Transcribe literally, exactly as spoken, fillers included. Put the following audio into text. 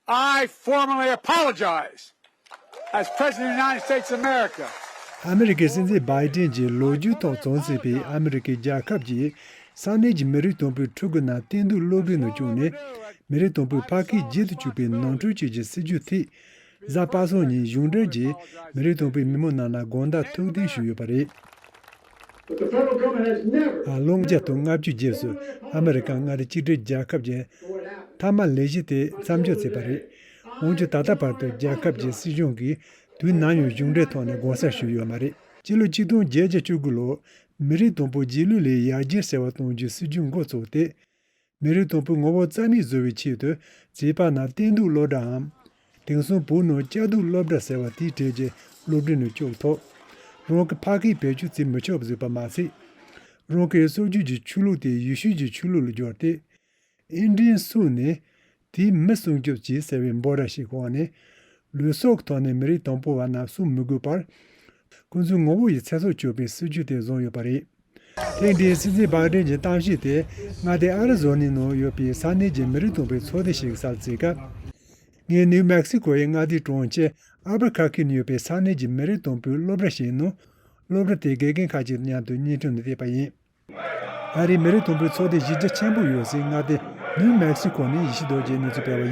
I formally apologize as President of the United States of America. ཨ་མི་རི་ཀའི་སྲིད་འཛིན་བྷའི་ཏིན་གྱིས་ལོ་རྒྱུས་ཐོག་རྩོམ་སྲིད་པའི་ཨ་མི་རི་ཀའི་རྒྱལ་ཁབ་ཀྱི་ས་གནས་ཀྱི་མི་རིགས་དང་པོའི་ཕྲུ་གུ་རྣམས་བསྟན་འདུག་སློབ་གྲྭའི་ནང་བཅུག་ནས་མི་རིགས་དང་པོའི་ཕ་སྐད་བརྗེད་དུ་བཅུག་པའི་ནོར་འཁྲུལ་བཅས་ཀྱི་སྲིད་བྱུས་ཐད། གཟའ་པ་སངས་ཉིན་གཞུང་འབྲེལ་གྱིས་མི་རིགས་དང་པོའི་མི་མང་རྣམས་ལ་དགོངས་དག་ཐུགས་བདེན་ཞུས་ཡོད་པ་རེད། But the federal government has never ལོ་བརྒྱ་དང་ལྔ་བཅུ་རྗེས་སུ་ཨ་མི་རི་ཀ་མངའ་སྡེ་གཅིག་སྒྲིལ་རྒྱལ་ཁབ་ཀྱི་མཐའ་མ་ལས་གཞི་དེ་མཚམས་འཇོག་བྱས་པ་རེད། འོན་ཀྱང་ད་ལྟ་བར་དུ་རྒྱལ་ཁབ་ཀྱི་སྲིད་གཞུང་གིས་དུས་ནམ་ཡང་གཞུང་འབྲེལ་ཐོག་ནས་དགོངས་སེལ་ཞུས་ཡོད་མ་རེད། སྤྱི་ལོ་ཆིག་སྟོང་བརྒྱད་བརྒྱ་བཅུ་དགུ་ལོར་མི་རིགས་དང་པོ་རྗེས་ལུས་ལས་ཡར་རྒྱས་གསལ་བ་གཏོང་རྒྱུའི་སྲིད་ཇུས་འགོ་བཙུགས་ཏེ། མི་རིགས་དང་པོའི་ངོ་བོ་རྩ་མེད་བཟོ་བའི་ཆེད་དུ་བྱིས་པ་རྣམས་བསྟན་འདུག་སློབ་གྲྭའམ། དེང་སང་བོད་ནང་བཅའ་སྡོད་སློབ་གྲྭ་ཟེར་བ་དེའི་གྲས་ཀྱི་སློབ་གྲྭ་ནང་བཅུག་ཐོག་རང་གི་ཕ་སྐད་བེད་སྤྱོད་བྱེད་མི་ཆོག་པ་བཟོས་པ་མ་ཟད། རང་གི་སྲོལ་རྒྱུན་གྱི་ཆོས་ལུགས་དེ་ཡེ་ཤུ་གྱི་ཆོས་ལུགས་ལ་བསྒྱུར་ཏེ། ཨིན་ཌི་ཡན་སུ་ནི་དེའི་མི་སྲུང་སྐྱོབ་ཅེས་ཟེར་བའི་འབོད་སྒྲ་ཞིག་འོག་ནས། ལུས་སྲོག་གི་ཐོག་ནས་མི་རིགས་དང་པོ་བ་རྣམས་གསོ་མི་དགོས་པར། ཁོ་ཚོའི་ངོ་བོ་ཡི་ཚེ་སྲོག་གཅོད་པའི་སྲིད་ཇུས་དེ་བཟུང་ཡོད་པ་རེད། ཐེངས་འདིའི་སྲིད་འཛིན་བྷའི་ཏིན་གྱི་གཏམ་བཤད་དེ་མངའ་སྡེ་ཨ་རི་ཛོ་ནའི་ནང་ཡོད་པའི་ས་གནས་ཀྱི་མི་རིགས་དང་པོའི་ཚོགས་སྡེ་ཞིག་གིས་གསར་བརྗེ་བྱས་སྐབས། ངས་ནིའུ་མེག་སི་ཀོ་ཡི་མངའ་སྡེའི་གྲོང་ཁྱེར་ཨལ་བྷར་ཁ་ཁི་ནང་ཡོད་པའི་ས་གནས་ཀྱི་མི་རིགས་དང་པོའི་སློབ་གྲྭ་ཞིག་ནང་སློབ་གྲྭ་དེའི་དགེ་རྒན་ཁག་ཅིག་དང་མཉམ་དུ་བརྙན་འཕྲིན་ནང་བལྟས་པ་ཡིན། ད་རེས་མི་རིགས་དང་པོའི་ཚོགས་སྡེ་གཞི་རྒྱ་ཆེན་པོ་ཡོད་སའི་མངའ་སྡེ་ནིའུ་མེག་སི་ཀོ་ནས་ཡེ་ཤེས་རྡོ་རྗེས་གནས་ཚུལ་སྤེལ་བ་ཡིན།